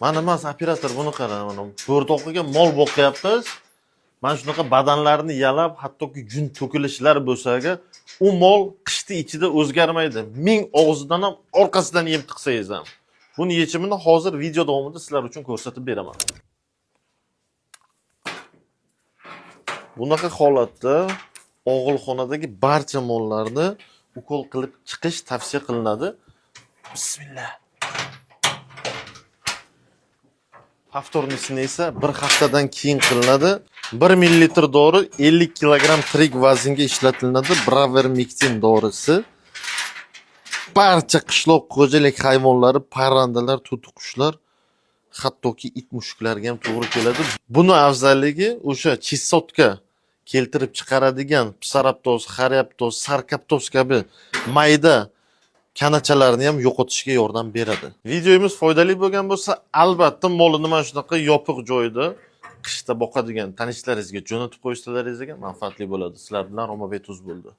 Mana emas, operator, buni qara, mana bo'rdoqiga mol boqyapmiz. Mana shunaqa badanlarni yalab, hattoki jun to'kilishlar bo'lsa agar, u mol qishni ichida o'zgarmaydi. Ming og'zidan ham, orqasidan yem tiqsangiz ham. Buni yechimini hozir video davomida sizlar uchun ko'rsatib beraman. Bunaqa holatda og'ilxonadagi barcha mollarni ukol qilib chiqish tavsiya qilinadi. Bismillah. Повторный sini esa bir haftadan keyin qilinadi. 1 millilitr dori 50 kilogramm tirik vaznga ishlatilinadi. Bravermektin dorisi. Barcha qishloq xo'jalik hayvonlari, parrandalar, to'tiqushlar, hattoki it mushuklarga ham to'g'ri keladi. Buni afzalligi o'sha чесотка keltirib chiqaradigan psaraptoz, xaryaptoz, sarkaptoz kabi mayda kanachalarni ham yo'qotishga yordam beradi. Videomiz foydali bo'lgan bo'lsa, albatta molini mana shunaqa yopiq joyda qishda boqadigan tanishlaringizga jo'natib qo'ysalaringizga manfaatli bo'ladi. Sizlar bilan Roma Betuz bo'ldi.